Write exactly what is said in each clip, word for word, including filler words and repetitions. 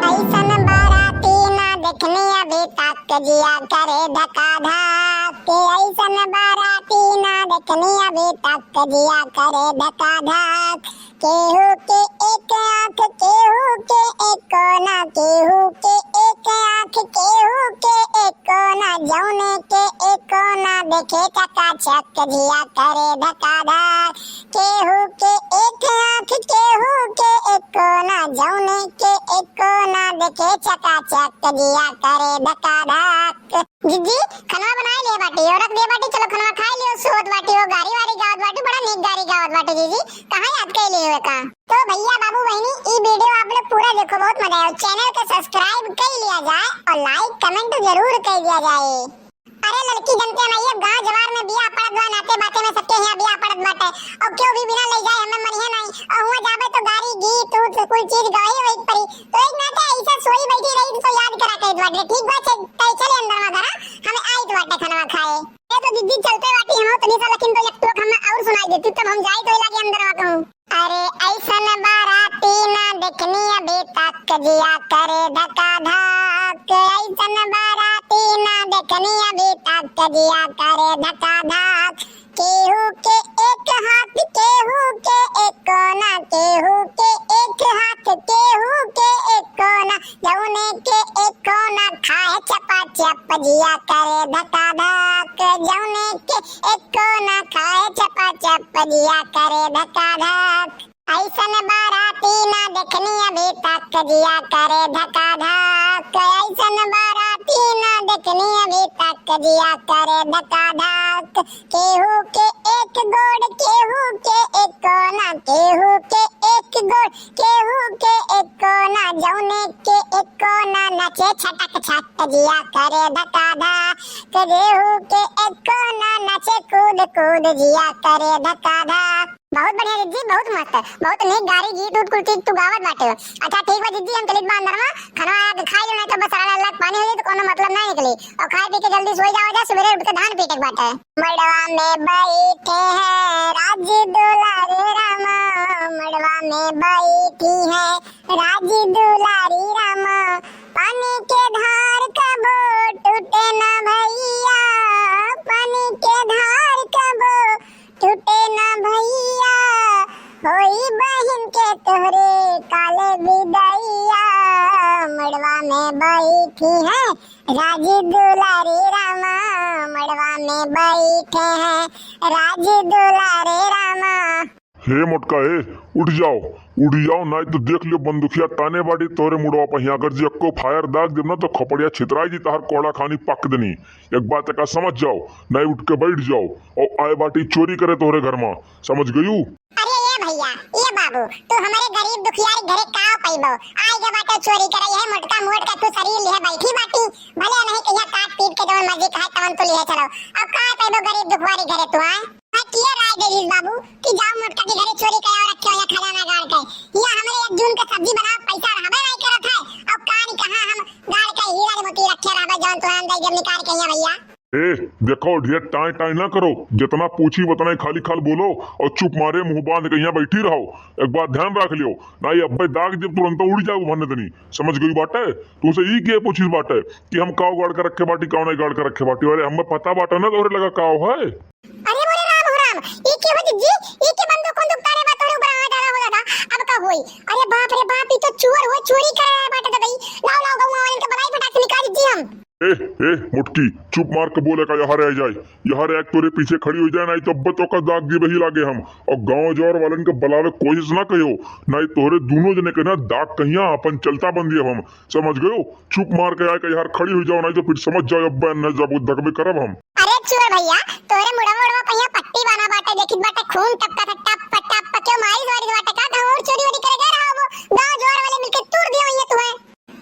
ऐसन बाराती ना देखनी अभी तक, जिया करे धका धक। ऐसन बाराती ना देखनी अभी तक, जिया करे धका धक। केहू के एक आँख, केहू के एक कोना, केहू के एक आँख, केहू के एक कोना, जौने के एक कोना देखे चकाचक, जिया करे धका धक। केहू के एक आँख, केहू के एक कोना, जौने के एक कोना देखे चकाचक, जिया करे धका धक। जीजी, खनवा बनाए लिए बाटी, औरत दिए बाटी, चलो खनवा खाए लियो, सोत बाटी हो, गारी वारी गावत बाटी, बड़ा नीक गारी गावत बाटी जीजी, कहाँ याद कर लिए हुए का? तो भैया बाबू बहनी, ई video आप लोग पूरा देखो, बहुत मजा आयो। Channel के subscribe कर लिया जाए और like comment जरूर कर दिया जाए। अरे लड़की जनते ना, ये गाँव जवार में बियाह पड़त बा, नाते बाते में सबके यहाँ बियाह पड़त बाटे, और केहू भी बिना ले जाए हमें मनिहे नहीं, और हुआ जाबे तो गारी गीत उत कुल चीज गवाही वही पड़ी, तो एक नाते ऐसे सोई बैठी रही तो याद करा के बाटे। ठीक बा, चल, तय चले अंदर में घरा, हमें आई तो बाटे खाना खाए। ए तो दीदी चलते बाटी हम तनी सा, लेकिन तो एक टोक हमें और सुनाई देती तब हम जाई तो लागे अंदर में कहूँ। अरे ऐसन बाराती ना देखनी अभी तक, जिया करे धका धक। ऐसन बाराती ना देखनी अभी तक, जिया करे धका धक। केहू के एक हाथ, केहू के एक कोना, केहू के एक हाथ, केहू के एक कोना, जौने के एक कोना खाए चपा चप, जिया करे धका धक। जौने के एक कोना खाए चपा चप, जिया करे धका धक। ऐसन बाराती ना देखनी अभी तक, जिया करे धका धक। ऐसन बाराती ना देखनी अभी तक, जिया करे धका धक। केहू के एक गोड़, केहू के एक कोना, केहू के एक गोड़, केहू के एक कोना, जौने के एक कोना नाचे छटक छट, जिया करे धका धक। केहू के एक कोना नाचे कूद कूद, जिया करे धका धक। बहुत बढ़िया दीदी, बहुत मस्त, बहुत नीक गारी गीत उत कुल चीज तू गावत बाटे। अच्छा ठीक बा दीदी, हम चलित बा अंदर में, खाना आया के खाई लो, नहीं तो बस सारा लग पानी हो जाई तो कोनो मतलब ना निकली। और खाए पी के जल्दी सोई जावा जा, सुबेरे उठ के धान पीटे के बाटे। मड़वा में बैठे हैं राज दुलारी रामा, मड़वा में बैठी है राज दुलारी रामा। पानी के धार कबो टूटे ना भैया, पानी के धार कबो टूटे ना भैया, होई बहिन के तोहरे काले विदैया। मड़वा में बैठी है राज दुलारी रामा, मड़वा में बैठे हैं राज दुलारी रामा। हे मोटका, हे, उठ जाओ, उठ जाओ, नाहीं तो देख लियो बंदुकिया ताने बाटी तोहरे मुड़वा पहिया। अगर जी अक्को fire दाग देब ना तो खपड़िया छितराई जी तहार कोहड़ा खानी पक देनी। एक बात एका समझ जाओ, नाहीं उठ के बैठ जाओ। और आए बाटी चोरी करे तोहरे घर मा, समझ गयू? अरे ये भैया, ये बाबू, तू हमरे गरीब दुखियारी घरे का पइबो? आए के बाटे चोरी करे, यह मोटका मोट के तू शरीर लिहे बैठी बाटी। भले नहीं कहिया काट पीट के जवन मर्जी कहे तवन तू लिहे चलो। अब का पइबो गरीब दुखियारी घरे तू आए? हाँ, किया राय दे दीस बाबू कि जाओ मोटका के घरे चोरी करे और रखे हो या खजाना गाड़ के। या हमरे एक जून के सब्जी बनाओ, पैसा रहबे नहीं करत है। अब का नहीं कहाँ हम गाड़ के हीरा रे मोती रखे रहबे जवन तुरंत दे जब निकाल के यहाँ भैया। ए, देखो, ढेर टाँय टाँय ना करो, जितना पूछी उतना ही खाली खाल बोलो और चुप मारे मुँह बांध के यहाँ बैठी रहो। एक बात ध्यान रख लियो, नाहीं अब्बे दाग जब तुरंत उड़ जाओ भन्ने दनी, समझ गई बाटे? तुमसे ई के पूछिस बाटे कि हम काव गाड़ के रखे बाटी, काव नहीं गाड़ के रखे बाटी? अरे हमें पता बाटे ना तोहरे लगा काव है। अरे बोले राम हो राम, ई के हो दीदी, ई के बंदूक उंदूक तारे बा तोहरे ऊपर आवा ज्यादा हो दादा, अब का होई? अरे बाप रे बाप, ई तो चोर हो, चोरी करे आया बाटे दबई। लाओ लाओ गौवा वालन के बलाई फटाक से निकाल दीजिए हम। ए, ए, मोटकी, चुप मार के बोले का, यहाँ रह जाए, यहाँ रह के तोरे पीछे खड़ी हो जाए, नाहीं तो अब्बे तो का दाग दी वही लागे हम, और गाँव जवार वालन के बुलावे कोशिश ना कहियो, नाहीं तोहरे दोनों जने के ना दाग कहिया अपन चलता बंदी अब हम, समझ गयो? चुप मार के आए के यहाँ खड़ी हो जाओ, नाहीं तो फिर समझ जाओ अब्बे न जब धकबे करब हम। अरे चोर भैया, तोहरे मुड़वा मुड़वा कहिया पट्टी बाना बाटे, देखित बाटे खून टपका था, टप टप, क्यों मारिस वारिस बाटे का? गाँव और चोरी वोरी करे गए रहा वो, गाँव जवार वाले मिलके तूर दिया वही तुम्हें।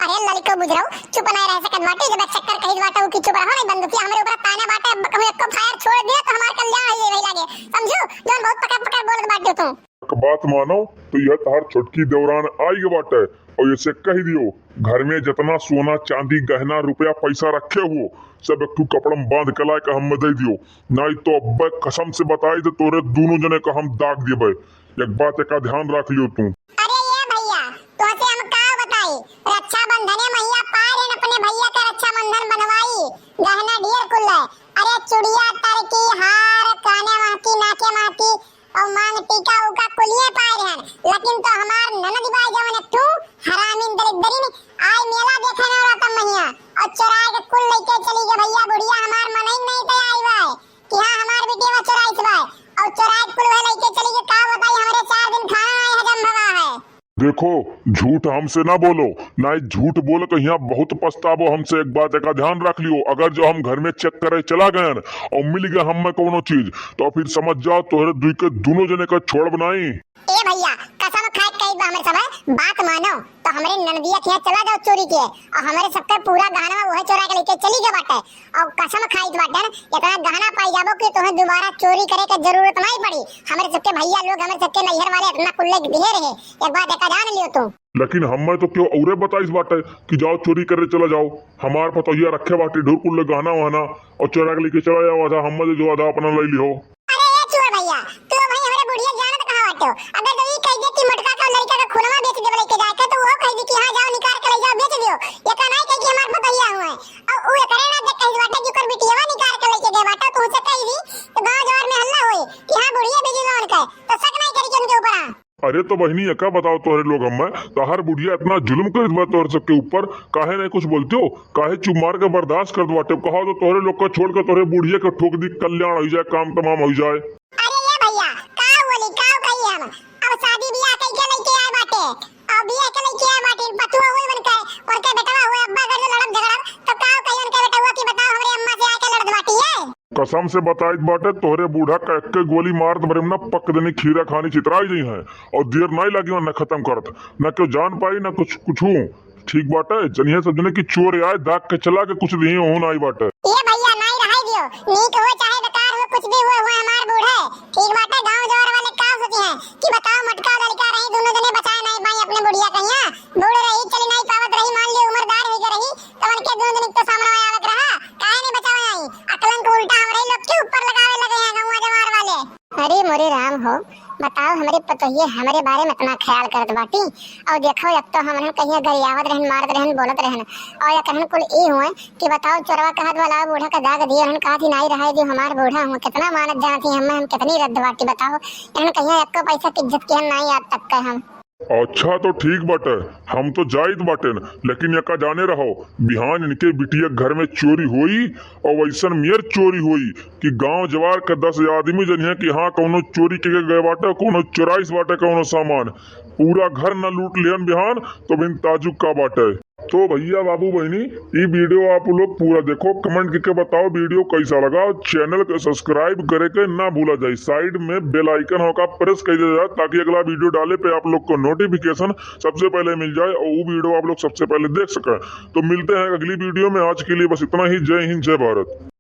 अरे ललिको बुझरऊ, चुप नहीं रह सकत बाटे, जब एक चक्कर कहित बाटे कि चुप रहो, नहीं बंदूकिया हमरे ऊपर ताने बाटे, अब कहूँ एको fire छोड़ दिया तो हमार कल्याण हो जाए वही लागे, समझू? जौन बहुत पकड़ पकड़ बोलत बाटे तू। एक बात मानो तो यह तहार छोटकी देवरान आई गए बाटे और इसे कह दियो, घर में जितना सोना चांदी गहना रुपया पैसा रखे हो सब एक ठू कपड़ा में बांध के लाए के हम दे दियो, नाहीं तो अब कसम से बताई दे तोरे दोनों जने का हम दाग देबे। एक बात एका ध्यान रख लियो तू। अरे ये भैया, तोसे हम का बताई, रक्षा धने महिया पाए रहन अपने भैया का रक्षाबंधन बनवाई, गहना ढेर कुल है। अरे चुड़िया तरकी, हार, काने महकी, नाके महकी, और मांग टीका उका कुलिये पाए रहन। लेकिन तो हमार ननद बाई जवन एक ठू हरामी दरिद्री ने आई मेला देखे न रतन महिया, और चोराए के कुल लइके चली गए भैया। बुढ़िया हमार मनई नहीं तैयार बाय कि हाँ हमार बिटिया चोराइस बाय, और चोराए के कुल वह लइके चली गए। का बताई, हमरे चार दिन खाना नहीं हजम भवा है। देखो, झूठ हमसे ना बोलो, नाहीं झूठ बोल के हियाँ बहुत पछताबो हमसे। एक बात का ध्यान रख लियो, अगर जो हम घर में चेक करे चला गयन और मिल गया हमें कौनो चीज, तो फिर समझ जाओ तोहरे दुई के दोनों जने का छोड़ब नाहीं। ए भैया, कसम खाए के कही बा हमरे सब, बात मानो, तो हमरे ननदिया के यहाँ चला जाओ चोरी के, और हमरे सबके पूरा गहनवा वह चोरा के लेके चली गए बाटे। और कसम खाइत बाटन, इतना गहना पाई जाबो कि तुम्हें दोबारा चोरी करे के जरूरत नहीं पड़ी। हमरे सबके भैया लोग, हमरे सबके नैहर वाले इतना कुल्ले दिहे रहे, एक बात एका जान लियो तू। लेकिन हमें तो क्यों औरे बताइस बाटे कि जाओ चोरी करे चला जाओ। हमार पतोहिया रखे बाटे ढेर कुल्ले गहना वहना, और चोरा के लेके चला जाओ, आधा हमें दे दो, आधा अपना ले लिहो। अरे ए चोर भैया, तू भाई हमरे बुढ़िया जानत कहाँ बाटे? अगर तो ई कह दे कि मोटका का लड़का का खुनवा बेच देबे लेके जाके, तो वो कह दी कि हाँ जाओ निकाल के ले जाओ, बेच दियो। ये का नहीं कह कि हमार पतोहिया हुए। और उ एकरे ना देख कही बाटे कि ओकर बिटियावा निकाल के लेके गए बाटे, तो उसे कह दी तो गांव जवार में हल्ला होई कि हाँ बुढ़िया भेजी लोन के, तो शक नहीं करी कि उनके ऊपर। हाँ। अरे तो बहिनी, एका बताओ तोहरे लोग हमें, तोहर बुढ़िया इतना जुल्म करित बा तोहर सबके ऊपर, काहे नहीं कुछ बोलते हो? काहे चुप मार के बर्दाश्त करत बाटे? कहो तो तोहरे लोग का छोड़ के तोहरे बुढ़िया के ठोक दी, कल्याण हो जाए, काम तमाम हो जाए। अरे ये भैया, का बोली, का कही हम? अब शादी बियाह कई के लेके आए बाटे, अब बियाह के लेके आए बाटे, पतुआ हुए मन के, उनके बेटवा हुए, अब्बा अगर जो लड़ब झगड़ब, तो का कही उनके बेटवा की बताओ, हमरे अम्मा से आके लड़त बाटी है। कसम से बताइत बाटे, तोहरे बूढ़ा का एक्के गोली मारत मरे में ना पक देनी खीरा खानी चितराई जइहैं, और देर नाहीं लागी उन्हें खत्म करत, ना क्यों जान पाई, ना कुछ, कुछू। ठीक बाटे, जनिए सब जने की चोर आए, दाग के चला के कुछ दिही, ओहू नाहीं बाटे। ए भैया, नाहीं रहाई दियो, नीक हो चाहे बेकार हो, कुछ भी हुए, हुए हमार बूढ़ा। ठीक बाटे, गांव जवार वाले का सोचिहैं कि बताओ, मोटका लड़का रही, दोनों जने बचाए नाहीं पाई अपने बुढ़िया कहिया, बूढ़ रही, चली नाहीं पावत रही, मान लियो उम्रदार हो गई रही, तो उनके दोनों जने तो सामने आवत रहा, काहे नाहीं बचावे आई? अकलंक उल्टा हमरे लोग के ऊपर लगावे लगे हैं गौवा जवार वाले। अरे मोरे राम हो, बताओ, हमरे पतोहिए हमरे बारे में इतना ख्याल करत बाटी। और देखो, अब तो हमहन कहिया गरियावत रहन, मारत रहन, बोलत रहन, और या कहन कुल ई हुए कि बताओ, चोरवा कहत वाला बूढ़ा का दाग दिए, उन्हन कहत ही नाहीं रहे जो हमार बूढ़ा हुए, कितना मानत जानत ही हमें, हम कितनी रद्द बाटी, बताओ, इन्हन कहिया एक्को पैसा की इज्जत किहन नाहीं आज तक के हम। अच्छा तो ठीक बाटे, हम तो जाइत बाटेन, लेकिन एका जाने रहो, बिहान इनके बिटिया घर में चोरी होई, और वैसन मेर चोरी होई कि गांव जवार के दस आदमी जनिहैं कि हाँ, कौनो चोरी के गए बाटे, कौनो चोराइस बाटे, कौनो सामान, पूरा घर न लूट लिहन बिहान, तो बिन ताजुब का बाटे। तो भैया, बाबू, बहिनी, ई video आप लोग पूरा देखो, comment करके बताओ video कैसा लगा, और channel के subscribe करे के ना भूला जाए। Side में bell icon होगा, press कर दिया जाए, ताकि अगला video डाले पे आप लोग को notification सबसे पहले मिल जाए और वो video आप लोग सबसे पहले देख सकें। तो मिलते हैं अगली video में, आज के लिए बस इतना ही। जय हिंद, जय भारत।